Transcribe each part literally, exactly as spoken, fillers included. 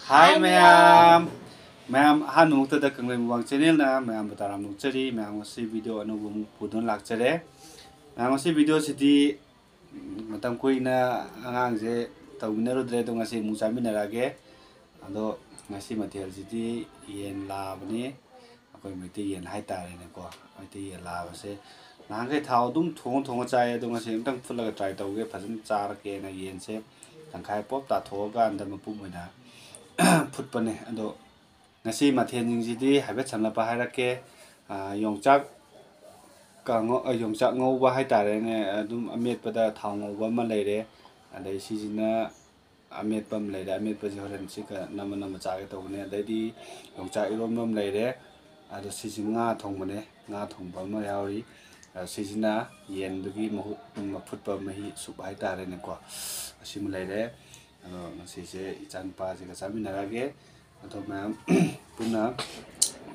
ꯍꯥꯏ ꯃꯌꯥꯝ! ꯃꯌꯥꯝ, ꯑꯍꯥꯟꯕꯃꯛꯇꯗ ꯀꯪꯂꯩ ꯃꯨꯛꯕꯥꯡ ꯆꯦꯅꯦꯜꯅ ꯃꯌꯥꯝꯕꯨ ꯇꯔꯥꯝꯅ ꯑꯣꯛꯆꯔꯤ꯫ ꯃꯌꯥꯝ, ꯉꯁꯤ ꯚꯤꯗꯤꯑꯣ ꯑꯅꯧꯕ ꯑꯃꯨꯛ ꯄꯨꯗꯨꯅ ꯂꯥꯛꯆꯔꯦ꯫ ꯃꯌꯥꯝ, ꯉꯁꯤ ꯚꯤꯗꯤꯑꯣꯁꯤꯗꯤ ꯃꯇꯝ ꯀꯨꯏꯅ ꯑꯉꯥꯡꯁꯦ ꯇꯧꯃꯤꯟꯅꯔꯨꯗ꯭ꯔꯦ, ꯑꯗꯣ ꯉꯁꯤ ꯑꯃꯨꯛ ꯆꯥꯃꯤꯟꯅꯔꯛꯑꯒꯦ꯫ ꯑꯗꯣ ꯉꯁꯤ ꯃꯊꯦꯜꯁꯤꯗꯤ ꯌꯦꯟ ꯂꯥꯕꯅꯤ, ꯑꯩꯈꯣꯏ ꯃꯩꯇꯩ ꯌꯦꯟ ꯍꯥꯏꯇꯥꯔꯦꯅꯦꯀꯣ꯫ ꯃꯩꯇꯩ ꯌꯦꯟ ꯂꯥꯕꯁꯦ ꯅꯍꯥꯟꯈꯩ ꯊꯥꯎ ꯑꯗꯨꯝ ꯊꯣꯡꯉ ꯊꯣꯡꯉ ꯆꯥꯏ, ꯑꯗꯣ ꯉꯁꯤ ꯑꯃꯨꯛꯇꯪ ꯐꯨꯠꯂꯒ ꯇ꯭ꯔꯥꯏ ꯇꯧꯒꯦ꯫ ꯐꯖꯅ ꯆꯥꯔꯛꯀꯦꯅ ꯌꯦꯟꯁꯦ ꯇꯪꯈꯥꯏ ꯄꯣꯞ ꯇꯥꯊꯣꯛꯑꯀꯥꯟꯗ ꯃꯄꯨꯝ ꯑꯣꯏꯅ ꯐꯨꯠꯄꯅꯦ꯫ ꯑꯗꯣ ꯉꯁꯤ ꯃꯊꯦꯜꯁꯤꯡꯁꯤꯗꯤ ꯍꯥꯏꯐꯦꯠ ꯁꯝꯂꯞꯄ ꯍꯥꯏꯔꯛꯀꯦ꯫ ꯑꯥ, ꯌꯣꯡꯆꯥꯛ ꯀꯥꯡꯉꯧ-, ꯑ, ꯌꯣꯡꯆꯥꯛ ꯉꯧꯕ ꯍꯥꯏꯇꯥꯔꯦꯅꯦ, ꯑꯗꯨꯝ ꯑꯃꯦꯠꯄꯗ ꯊꯥꯎ ꯉꯧꯕ ꯑꯃ ꯂꯩꯔꯦ꯫ ꯑꯗꯩ ꯁꯤꯁꯤꯅ ꯑꯃꯦꯠꯄ ꯑꯃ ꯂꯩꯔꯦ, ꯑꯃꯦꯠꯄꯁꯦ ꯍꯣꯔꯦꯟ ꯁꯤꯒ ꯅꯝꯃ ꯅꯝꯃ ꯆꯥꯒꯦ ꯇꯧꯕꯅꯦ꯫ ꯑꯗꯩꯗꯤ ꯌꯣꯡꯆꯥꯛ ꯏꯔꯣꯟꯕ ꯑꯃ ꯂꯩꯔꯦ꯫ ꯑꯗꯣ ꯁꯤꯁꯤ ꯉꯥ ꯊꯣꯡꯕꯅꯦ, ꯉꯥ ꯊꯣꯡꯕ ꯑꯃ ꯌꯥꯎꯔꯤ꯫ ꯑꯗꯣ ꯁꯤꯁꯤꯅ ꯌꯦꯟꯗꯨꯒꯤ ꯃꯍꯨꯠ, ꯃꯐꯨꯠꯄ ꯃꯍꯤ ꯁꯨꯞ ꯍꯥꯏꯇꯥꯔꯦꯅꯦꯀꯣ, ꯑꯁꯤꯃ ꯂꯩꯔꯦ꯫ ꯑꯗꯣ ꯉꯁꯤꯁꯦ ꯏꯆꯥꯅꯨꯄꯥꯁꯤꯒ ꯆꯥꯃꯤꯟꯅꯔꯒꯦ꯫ ꯑꯗꯣ ꯃꯌꯥꯝ ꯄꯨꯟꯅ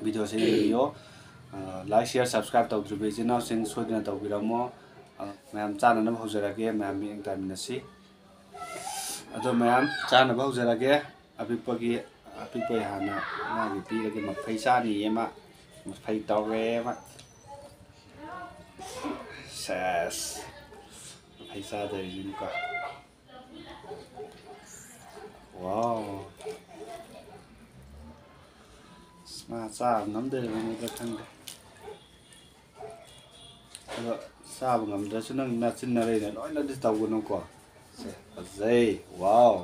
ꯚꯤꯗꯤꯑꯣꯁꯦ ꯌꯦꯡꯕꯤꯌꯣ꯫ ꯑ, like, share, subscribe ꯇꯧꯗ꯭ꯔꯤꯕ ꯏꯆꯤꯟ ꯏꯅꯥꯎꯁꯤꯡ ꯁꯣꯏꯗꯅ ꯇꯧꯕꯤꯔꯝꯃꯣ꯫ ꯑ, ꯃꯌꯥꯝ ꯆꯥꯅꯅꯕ ꯍꯧꯖꯔꯒꯦ, ꯃꯌꯥꯝ ꯃꯤꯠꯌꯦꯡ ꯇꯥꯃꯤꯟꯅꯁꯤ꯫ ꯑꯗꯣ ꯃꯌꯥꯝ ꯆꯥꯅꯕ ꯍꯧꯖꯔꯒꯦ꯫ ꯑꯄꯤꯛꯄꯒꯤ, ꯑꯄꯤꯛꯄꯒꯤ ꯍꯥꯟꯅ ꯃꯥꯒꯤ ꯄꯤꯔꯒꯦ꯫ ꯃꯐꯩ ꯆꯥꯅꯤꯌꯦ ꯃꯥ, ꯃꯐꯩ ꯇꯧꯔꯦ ꯃꯥ꯫ ꯁꯦꯁ, ꯃꯐꯩ ꯆꯥꯗꯧꯔꯤꯁꯤꯅꯤꯀꯣ꯫ ꯋꯥꯎ꯫ ꯑꯁ, ꯃꯥ ꯆꯥꯕ ꯉꯝꯗꯣꯏꯔ ꯉꯝꯃꯣꯏꯗ꯭ꯔ ꯈꯪꯗꯦ꯫ ꯑꯗꯣ ꯆꯥꯕ ꯉꯝꯗ꯭ꯔꯁꯨ ꯅꯪ ꯅꯆꯤꯟ ꯅꯔꯩꯅ ꯂꯣꯏꯅꯗꯤ ꯇꯧꯒꯅꯨꯀꯣ꯫ ꯁꯦ, ꯐꯖꯩ꯫ ꯋꯥꯎ꯫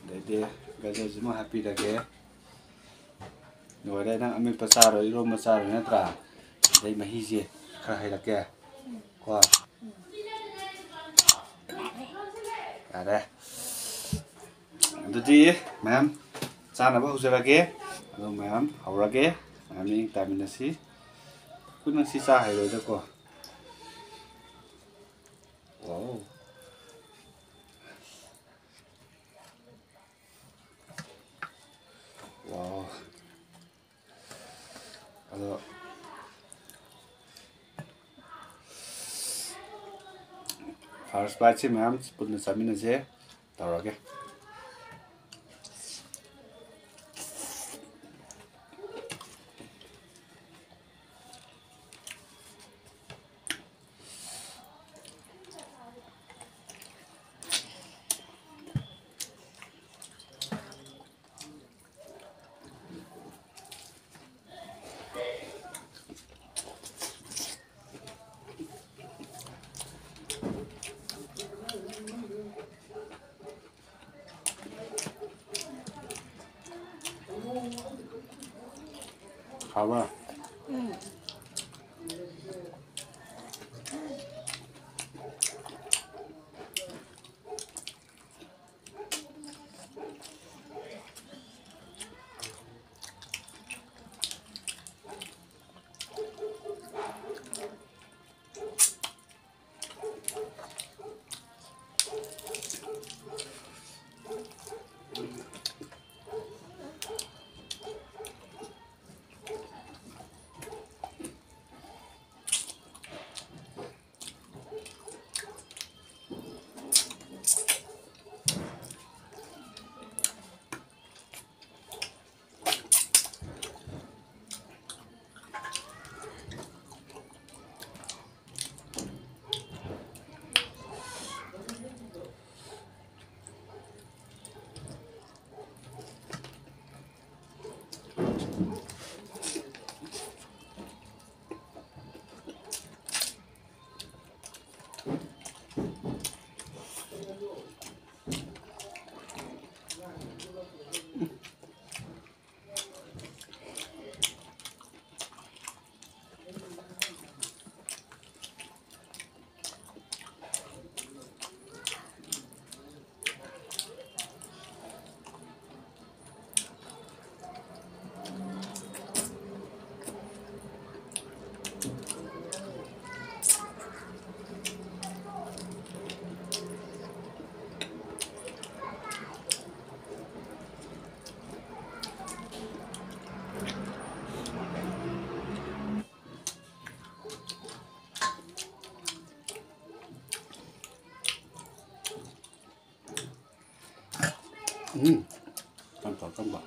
ꯑꯗꯩꯗꯤ ꯒꯖꯔꯁꯤꯃ ꯍꯥꯞꯄꯤꯔꯒꯦ꯫ ꯂꯣꯏꯔꯦ, ꯅꯪ ꯑꯃꯦꯠꯄ ꯆꯥꯔꯣꯏ, ꯏꯔꯣꯝꯕ ꯆꯥꯔꯣꯏ ꯅꯠꯇ꯭ꯔꯥ? ꯑꯗꯩ ꯃꯍꯤꯁꯦ ꯈꯔ ꯍꯩꯔꯛꯀꯦ ꯀꯣ꯫ ꯌꯥꯔꯦ꯫ ꯑꯗꯨꯗꯤ ꯃꯌꯥꯝ ꯆꯥꯅꯕ ꯍꯧꯖꯔꯒꯦ꯫ ꯑꯗꯣ ꯃꯌꯥꯝ ꯍꯧꯔꯒꯦ꯫ ꯃꯌꯥꯝ ꯃꯤꯠꯌꯦꯡ ꯇꯥꯃꯤꯟꯅꯁꯤ꯫ ꯈꯨꯠ ꯅꯪ ꯁꯤ ꯆꯥ ꯍꯩꯔꯣꯏꯗꯀꯣ꯫ ꯋꯥꯎ꯫ ꯋꯥꯎ꯫ ꯑꯗꯣ first biteꯁꯤ ꯃꯌꯥꯝ ꯄꯨꯟꯅ ꯆꯥꯃꯤꯟꯅꯁꯦ ꯇꯧꯔꯒꯦ꯫ ꯍꯥꯎꯕ꯭ꯔꯥ? ꯎꯝ, ꯆꯝꯊꯣꯡ ꯑꯆꯝꯕ꯫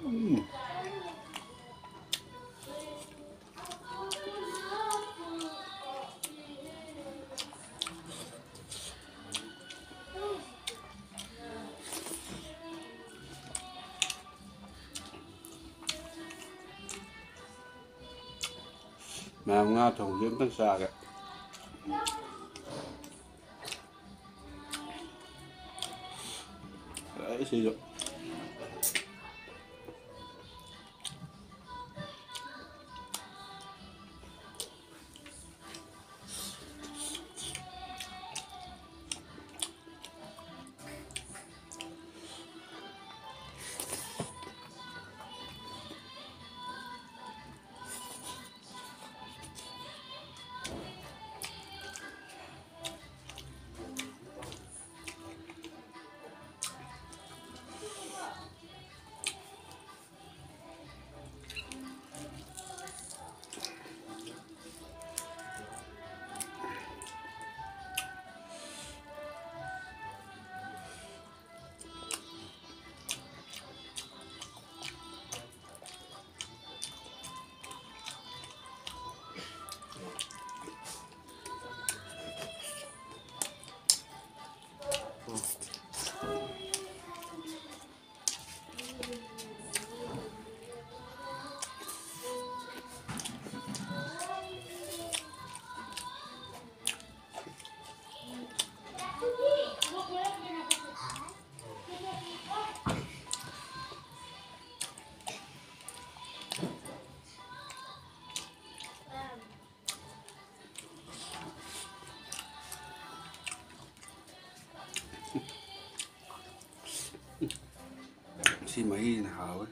ꯎꯝ꯫ ꯃꯌꯥꯝ ꯉꯥ ꯊꯣꯡꯕꯁꯦ ꯑꯝꯇꯪ ꯆꯥꯒꯦ꯫ ꯑꯩ ꯁꯤꯁꯨ꯫ ꯁꯤ ꯃꯍꯤꯅ ꯍꯥꯎꯋꯦ꯫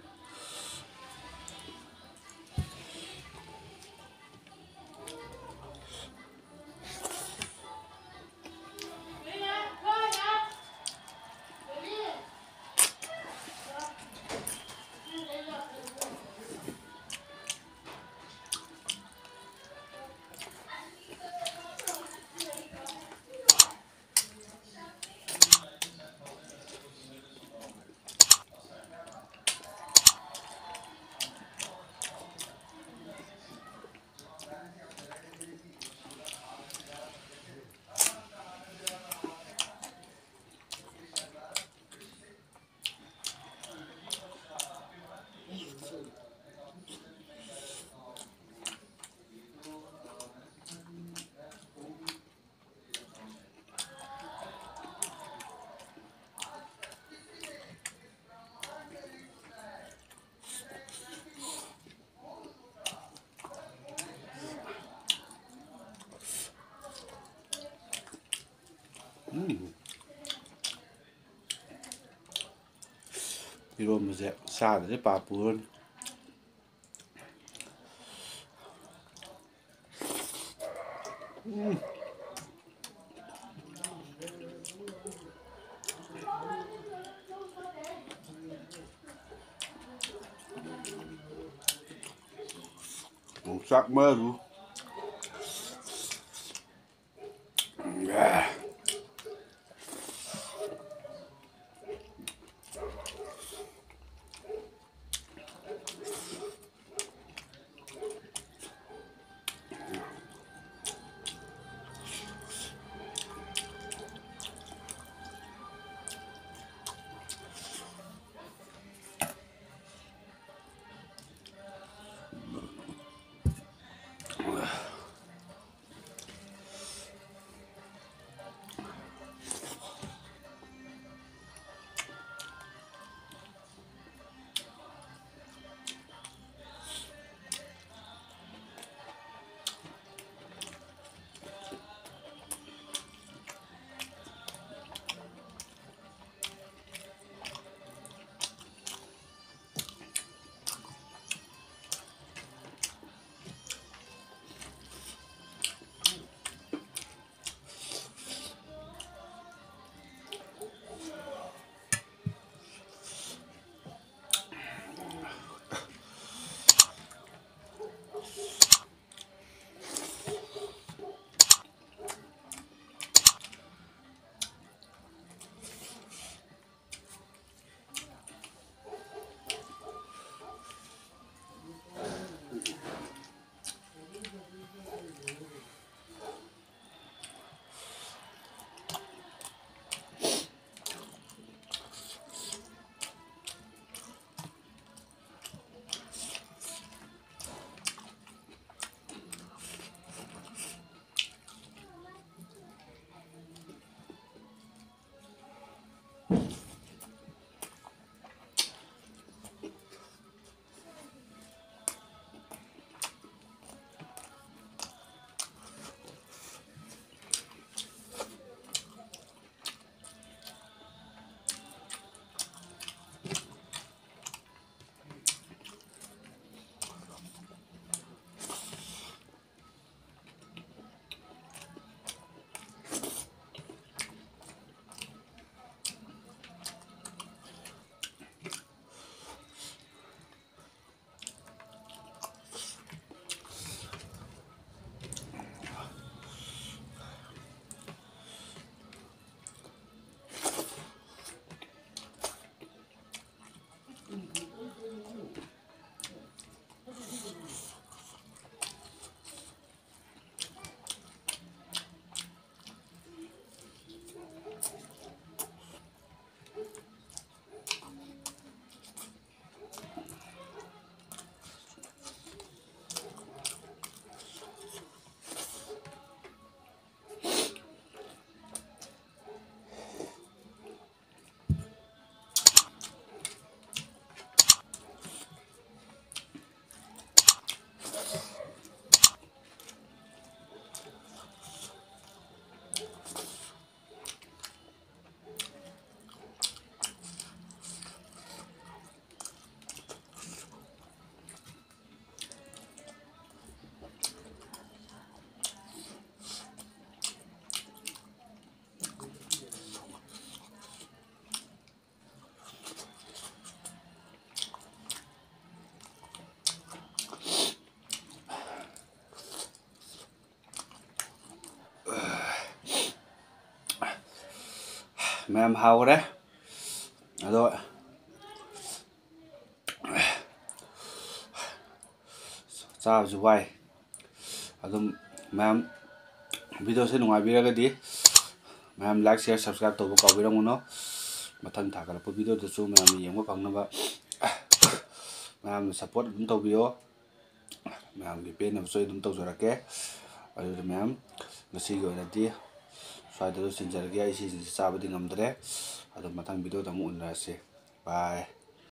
ꯏꯔꯣꯝꯕꯁꯦ ꯆꯥꯗ꯭ꯔꯗꯤ ꯄꯥꯞ ꯄꯨꯔꯅꯤ꯫ ꯎꯝ꯫ ꯌꯣꯡꯆꯥꯛ ꯃꯔꯨ꯫ ꯃꯌꯥꯝ ꯍꯥꯎꯈ꯭ꯔꯦ꯫ ꯑꯗꯣ ꯆꯥꯕꯁꯨ ꯋꯥꯏ꯫ ꯑꯗꯨꯝ ꯃꯌꯥꯝ videoꯁꯦ ꯅꯨꯡꯉꯥꯏꯕꯤꯔꯒꯗꯤ ꯃꯌꯥꯝ like, share, subscribe ꯇꯧꯕ ꯀꯥꯎꯕꯤꯔꯝꯒꯅꯨ꯫ ꯃꯊꯪ ꯊꯥꯒꯠꯂꯛꯄ videoꯗꯁꯨ ꯃꯌꯥꯝꯅ ꯌꯦꯡꯕ ꯐꯪꯅꯕ ꯃꯌꯥꯝꯅ support ꯑꯗꯨꯝ ꯇꯧꯕꯤꯌꯣ꯫ ꯃꯌꯥꯝꯒꯤ ꯄꯦꯟꯅꯕꯁꯨ ꯑꯩ ꯑꯗꯨꯝ ꯇꯧꯖꯔꯛꯀꯦ꯫ ꯑꯗꯨꯗ ꯃꯌꯥꯝ, ꯉꯁꯤꯒꯤ ꯑꯣꯏꯅꯗꯤ ꯁ꯭ꯋꯥꯏꯗ ꯂꯣꯏꯁꯤꯟꯖꯔꯒꯦ꯫ ꯑꯩ ꯁꯤꯁꯤꯡꯁꯦ ꯆꯥꯕꯗꯤ ꯉꯝꯗ꯭ꯔꯦ꯫ ꯑꯗꯣ ꯃꯊꯪ videoꯗ ꯑꯃꯨꯛ ꯎꯅꯔꯁꯤ꯫ Bye꯫